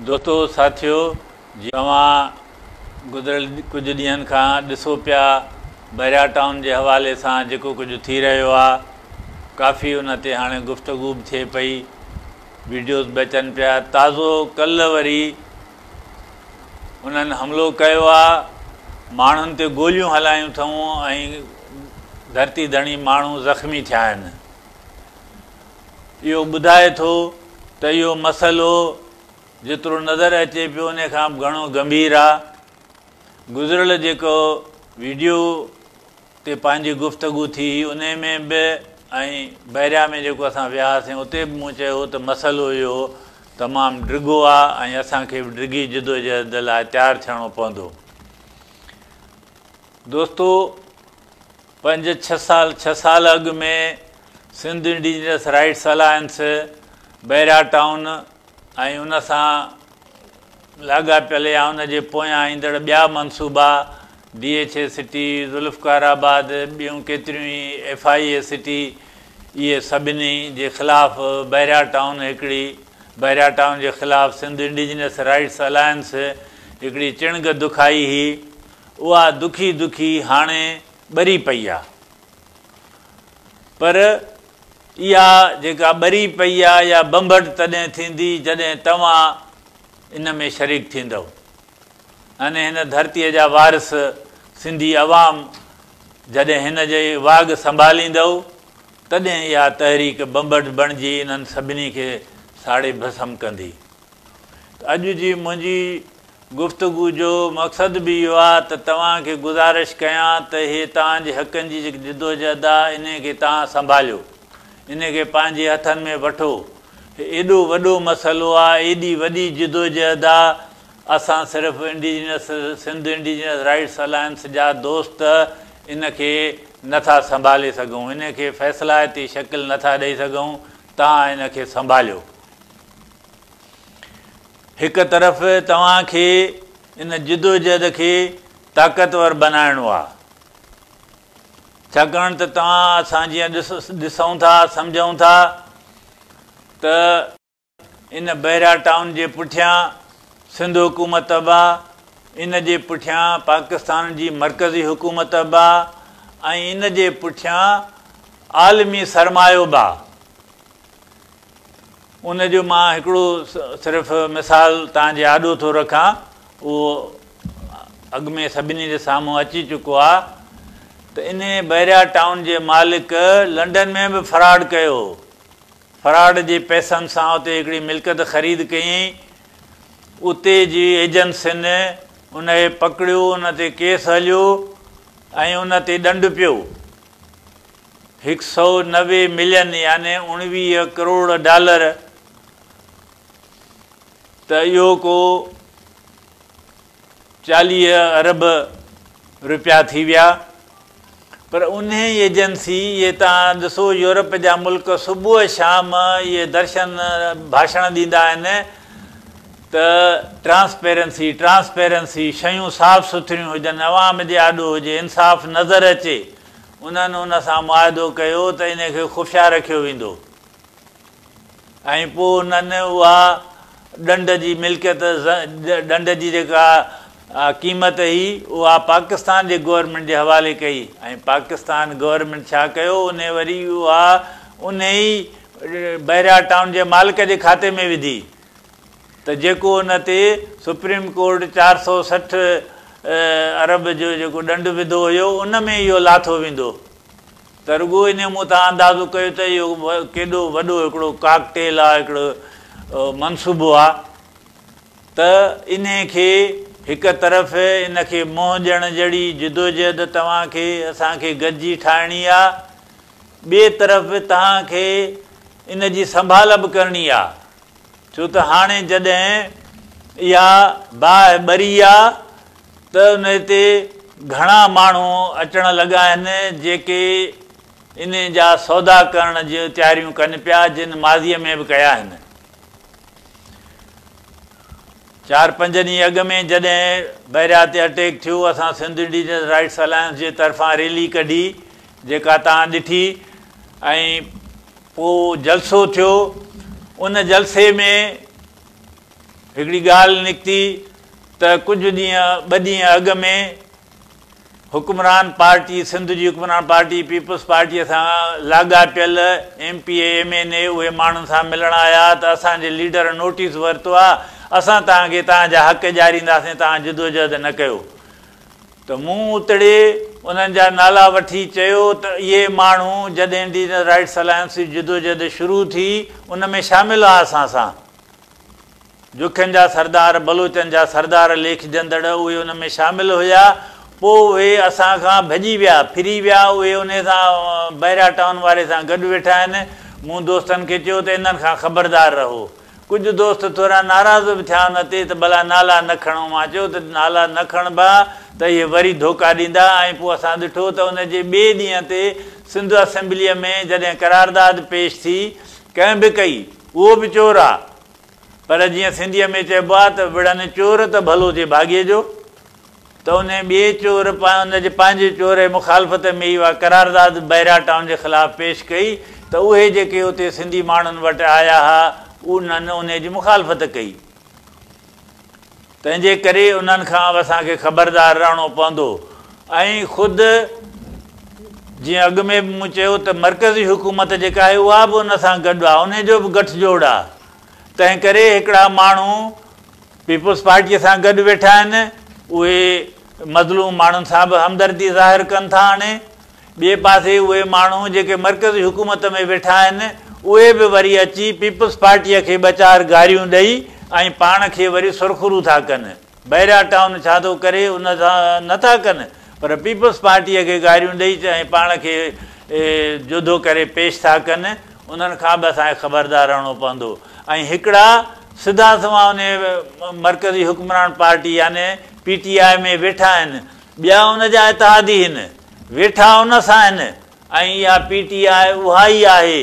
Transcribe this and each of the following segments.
دوستو ساٿيو جيئن توهان گذريل ڪجهه ڏينهن کان ڏسو پيا بحريا ٽائون جي حوالي سان جيڪو ڪجهه ٿي رهيو آ ڪافي ان تي هاڻي گفتگو به ٿئي پئي ويڊيوز به اچن پيا تازو ڪلهه وري انهن حملو ڪيو آ ماڻهن تي گوليون هلايون اٿئون ۽ ڌرتي ڌڻي ماڻهو زخمي ٿيا آهن. اهو ٻڌائي ٿو ته اهو مسئلو جيترو نظر اچي پيو ان کان به گهڻو گنڀير آ. گذريل جيڪو ويڊيو تي پنهنجي گفتگو ٿي هئي انهي ۾ به ۽ بحريا ۾ جيڪو اسان ويا هئاسين اتي به مون چيو هو ته مسئلو اهو تمام ڊگهو آ ۽ اسان کي به ڊگهي جدوجهد لاء تيار ٿيڻو پوندو. دوستو! پنج ڇهه سال ڇهه سال اڳ ۾ Sindh indigenous rights alliance Bahria town ۽ ان سان لاڳاپيل يا ان جي پويان ايندڙ ٻيا منصوبا D H A city, Zulfiqar Abad, ٻيون ڪيتريون ئي ايف I A city اهي سڀني جي خلاف بحريا ٽائون هڪڙي بحريا ٽائون جي خلاف سنڌ انڊيجنس رائيٽس الائنس هڪڙي چڻگ دکائي هئي اها دکي دکي هاڻي ٻري پئي آ. پر اها جيڪا ٻري پئي آ اها ڀنڀٽ تڏهن ٿيندي جڏهن توهان ان ۾ شريڪ ٿيندؤ. يعني هن ڌرتيء جا وارث سنڌي عوام جڏهن هن جي واڳ سنڀاليندؤ تڏهن اها تحريڪ ڀنڀٽ بڻجي انهن سڀني کي ساڙي ڀسم ڪندي. ته اڄ جي منهنجي گفتگو جو مقصد به اهو آ ته توهان کي گذارش ڪيان ته هي توهان جي حقن جي جيڪي جدوجهد آ انهي کي توهان سنڀاليو انهي کي پنهنجي هٿن ۾ وٺو هي ايڏو وڏو مسئلو آ ايڏي وڏي جدوجهد آ اسان صرف indigenous Sindh indigenous rights alliance جا دوست ان کي نه ٿا سنڀالي سگهون انهي کي فيصلائتي شڪل نه ٿا ڏئي سگهون توهان ان کي سنڀاليو. هڪ طرف توهان کي ان جدوجهد کي طاقتور بنائڻو آ، ڇاڪاڻ ته توهان اسان جيئن ڏسون ٿا، سمجهون ٿا ته ان بحريا ٽائون جي پٺيان سنڌ حڪومت به آ، ان جي پٺيان پاڪستان جي مرڪزي حڪومت به آ ۽ ان جي پٺيان عالمي سرمايو به آ. ان جو مان هڪڙو صرف مثال توهان جي آڏو ٿو رکان، اهو اڳ ۾ سڀني جي سامهون اچي چڪو آهي ته انهي بحريا ٽائون جي مالڪ لنڊن ۾ به فراڊ ڪيو هو. فراڊ جي پئسن سان اتي هڪڙي ملڪيت خريد ڪيائين، اتي جي ايجنسين ان کي پڪڙيو، ان تي ڪيس هليو ۽ ان تي ڏنڊ پيو. 190 ملين يعني 19 ڪروڙ ڊالر ته اهو ڪو 40 ارب رپيا ٿي ويا پر انهي ايجنسي اهي توهان ڏسو يورپ جا ملڪ صبح شام اهي درشن ڀاشڻ ڏيندا آهن ته ٽرانسپيرنسي ٽرانسپيرنسي شيون صاف سٿريون هجن عوام جي آڏو هجي انصاف نظر اچي انهن ان سان معاهدو ڪيو ته ان کي خفيه رکيو ويندو ۽ پوء انهن اها ڏنڊ جي ملڪيت ڏنڊ جي جيڪا قيمت هئي اها پاڪستان جي گورنمينٽ جي حوالي ڪئي ۽ پاڪستان گورنمينٽ ڇا ڪيو انهي وري اها انهي بحريا ٽائون جي مالڪ جي کاتي ۾ وڌي. ته جيڪو ان تي سپريم ڪورٽ 460 ارب جو جيڪو ڏنڊ وڌو هيو ان ۾ اهو لاٿو ويندو ته رڳو انهي مون تان اندازو ڪيو ته اهو ڪيڏو وڏو هڪڙو ڪاڪٽيل آ هڪڙو منصوبو آ ته انهي کي هڪ طرف ان کي منهن ڏيڻ جهڙي جدوجهد توهان کي اسان کي گڏجي ٺاهڻي آ ٻئي طرف توهان کي ان جي سنڀال به ڪرڻي آ. ڇو ته هاڻي جڏهن اها باهه ٻري آ ته ان تي گهڻا ماڻهو اچڻ لڳا آهن جيڪي انهي جا سودا ڪرڻ جون تياريون ڪن پيا جن ماضيء ۾ به ڪيا آهن. چار پنج ڏينهن اڳ ۾ جڏهن بحريا تي اٽيڪ ٿيو اسان سنڌ انڊيجنس رائٽس الائنس جي طرفان ريلي ڪڍي جيڪا توهان ڏٺي ۽ پوء جلسو ٿيو، ان جلسي ۾ هڪڙي ڳالهه نڪتي ته ڪجهه ڏينهن ٻه ڏينهن اڳ ۾ حڪمران پارٽي سنڌ جي حڪمران پارٽي پيپلز پارٽيء سان لاڳاپيل M P A M N A اهي ماڻهن سان ملڻ آيا ته اسان جي ليڊر نوٽيس ورتو آ اسان توهان کي توهان جا حق ڏيارينداسين توهان جدوجهد نه ڪيو ته مون اتڙي انهن جا نالا وٺي چيو ته اهي ماڻهو جڏهن انڊيجنس رائٽس الائنس جي جدوجهد شروع ٿي ان ۾ شامل هئا اسان سان جوکين جا سردار، بلوچن جا سردار ليکجندڙ اهي ان ۾ شامل هيا. پوء اهي اسان کان ڀڄي ويا، ڦري ويا، اهي انهي سان بحريا ٽائون واري سان گڏ ويٺا آهن. مون دوستن کي چيو ته انهن کان خبردار رهو. ڪجهه دوست ٿورا ناراض به ٿيا ان تي ته ڀلا نالا نه کڻو. مان چيو ته نالا نه کڻبا ته اهي وري ڌوڪا ڏيندا ۽ پوء اسان ڏٺو ته ان جي ٻئي ڏينهن تي سنڌ اسيمبليء ۾ جڏهن قرارداد پيش ٿي، ڪنهن به ڪئي، اهو به چور آ. پر جيئن سنڌيء ۾ چئبو آ ته وڙهن چور ته ڀلو ٿئي ڀاڳيي جو، ته انهي ٻئي چور ان جي پنهنجي چور جي مخالفت ۾ ئي اها قرارداد بحريا ٽائون جي خلاف پيش ڪئي ته اهي جيڪي اتي سنڌي ماڻهن وٽ آيا ها انهن انهي جي مخالفت ڪئي. تنهن جي ڪري انهن کان به اسان کي خبردار رهڻو پوندو ۽ خود جيئن اڳ ۾ به مون چيو ته مرڪزي حڪومت جيڪا آهي اها به ان سان گڏ آهي انهي جو به ڳٺ جوڙ آهي تنهن ڪري هڪڙا ماڻهو پيپلز پارٽيء سان گڏ ويٺا آهن اهي مظلوم ماڻهن سان به همدردي ظاهر ڪن ٿا هاڻي ٻئي پاسي اهي ماڻهو جيڪي مرڪزي حڪومت ۾ ويٺا آهن اهي به وري اچي پيپلز پارٽيء کي ٻه چار گاريون ڏئي ۽ پاڻ کي وري سرخرو ٿا ڪن. بحريا ٽائون ڇا ٿو ڪري ان سان نه ٿا ڪن پر پيپلز پارٽيء کي گاريون ڏئي ۽ پاڻ کي جوڌو ڪري پيش ٿا ڪن. انهن کان به اسان کي خبردار رهڻو پوندو ۽ هڪڙا سڌا سنوان انهي مرڪزي حڪمران پارٽي يعني پي ٽي آء ۾ ويٺا آهن ٻيا ان جا اتحادي هن. ويٺا ان سان آهن ۽ اها پي ٽي آء اها ئي آهي،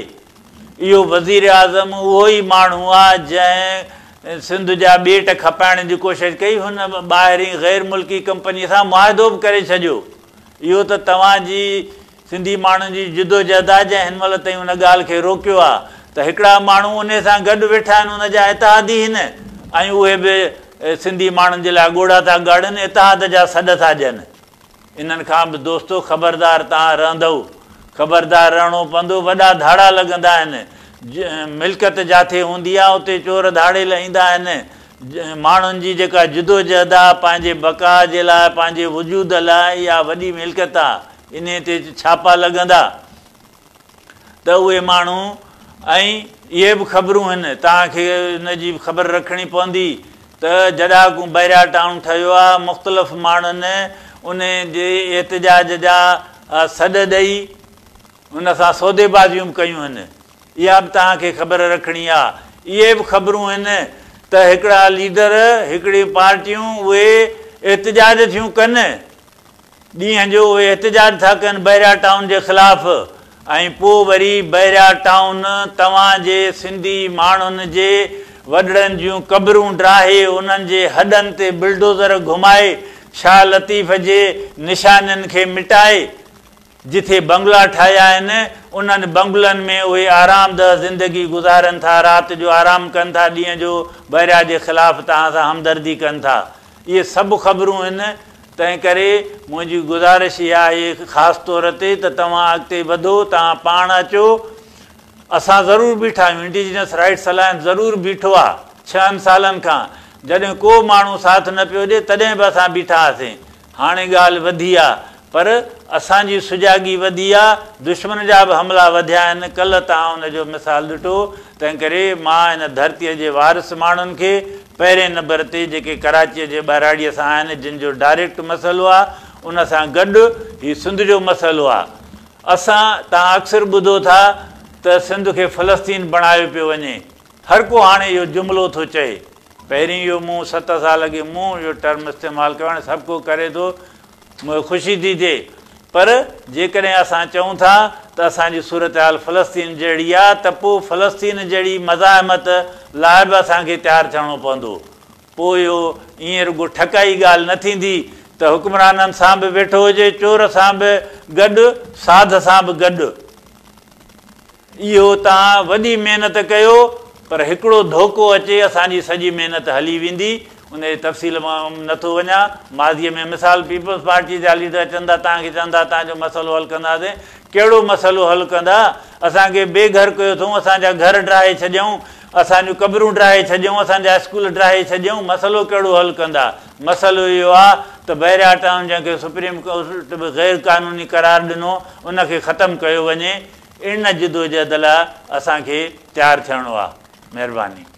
اهو وزيراعظم اهو ئي ماڻهو آ جنهن سنڌ جا ٻيٽ کپائڻ جي ڪوشش ڪئي، هن ٻاهرين غير ملڪي ڪمپني سان معاهدو به ڪري ڇڏيو، اهو ته توهان جي سنڌي ماڻهن جي جدوجهد آ جنهن هن مهل تائين ان ڳالهه کي روڪيو آ ته هڪڙا ماڻهو انهي سان گڏ ويٺا آهن ان جا اتحادي هن ۽ اهي به سنڌي ماڻهن جي لاء ڳوڙها ٿا ڳاڙن اتحاد جا سڏ ٿا ڏين. انهن کان به دوستو خبردار توهان رهندؤ. خبردار رهڻو پوندو. وڏا ڌاڙا لڳندا آهن. ملڪيت جاٿي هوندي آ اتي چور ڌاڙيل ايندا آهن. ماڻهن جي جيڪا جدوجهد آ پنهنجي بقا جي لاء پنهنجي وجود لاء اها وڏي ملڪيت آ. انهي تي ڇاپا لڳندا. ته اهي ماڻهو ۽ اهي به خبرون هن، توهان کي ان جي به خبر رکڻي پوندي ته جڏهن کان بحريا ٽائون ٺهيو آهي مختلف ماڻهن ان جي احتجاج جا سڏ ڏئي ان سان سوديبازيون به ڪيون هن، اها به توهان کي خبر رکڻي آهي. اهي به خبرون هن ته هڪڙا ليڊر، هڪڙيون پارٽيون اهي احتجاج ٿيون ڪن. ڏينهن جو اهي احتجاج ٿا ڪن بحريا ٽائون جي خلاف ۽ پوء وري بحريا ٽائون توهان جي سنڌي ماڻهن جي وڏڙن جون قبرون ڊاهي انهن جي هڏن تي بلڊوزر گهمائي شاهه لطيف جي نشانين کي مٽائي جٿي بنگلا ٺاهيا آهن انهن بنگلن ۾ اهي آرامده زندگي گذارن ٿا رات جو آرام ڪن ٿا ڏينهن جو بحريا جي خلاف توهان سان همدردي ڪن ٿا اهي سڀ خبرون هن، تنهن ڪري منهنجي گذارش اها آهي خاص طور تي ته توهان اڳتي وڌو، توهان پاڻ اچو، اسان ضرور بيٺا آهيون، انڊيجنس رائٽس الائنس ضرور بيٺو آهي، ڇهن سالن کان جڏهن ڪو ماڻهو ساٿ نه پيو ڏي تڏهن به اسان بيٺا هئاسين، هاڻي ڳالهه وڌي آ، پر اسان جي سجاڳي وڌي آ، دشمن جا به حملا وڌيا آهن، ڪلهه توهان ان جو مثال ڏٺو، تنهنڪري مان هن ڌرتيء جي وارث ماڻهن کي پهرين نمبر تي جيڪي ڪراچيء جي ٻهراڙيء سان آهن، جن جو ڊائريڪٽ مسئلو آ، ان سان گڏ هي سنڌ جو مسئلو آ. اسان، توهان اڪثر ٻڌو ٿا ته سنڌ کي فلسطين بڻايو پيو وڃي. هر ڪو هاڻي اهو جملو ٿو چئي. پهرين اهو مون ست سال اڳي مون اهو ٽرم استعمال ڪيو هاڻي سڀ ڪو ڪري ٿو مون کي خوشي ٿي ٿئي پر جيڪڏهن اسان چئون ٿا ته اسان جي صورتحال فلسطين جهڙي آ ته پوء فلسطين جهڙي مزاحمت لاء به اسان کي تيار ٿيڻو پوندو پوء اهو ائين رڳو ٺڪائي ڳالهه نه ٿيندي ته حڪمرانن سان به ويٺو هجي چور سان به گڏ ساڌ سان به گڏ. اهو توهان وڏي محنت ڪيو پر هڪڙو ڌوڪو اچي اسان جي سڄي محنت هلي ويندي. ان جي تفصيل مان نه ٿو وڃان. ماضيء ۾ مثال پيپلز پارٽيء جا ليڊر اچن ٿا توهان کي چون ٿا توهان جو مسئلو حل ڪنداسين. ڪهڙو مسئلو حل ڪندا؟ اسان کي بي گهر ڪيو اٿئون، اسان جا گهر ڊاهي ڇڏيائون، اسان جون قبرون ڊاهي ڇڏيائون، اسان جا اسڪول ڊاهي ڇڏيائون، مسئلو ڪهڙو حل ڪندا؟ مسئلو اهو آ ته بحريا ٽائون جنهن کي سپريم ڪورٽ به غير قانوني قرار ڏنو ان کي ختم ڪيو وڃي. ان جدوجهد لاء اسان کي تيار ٿيڻو آ. مهرباني.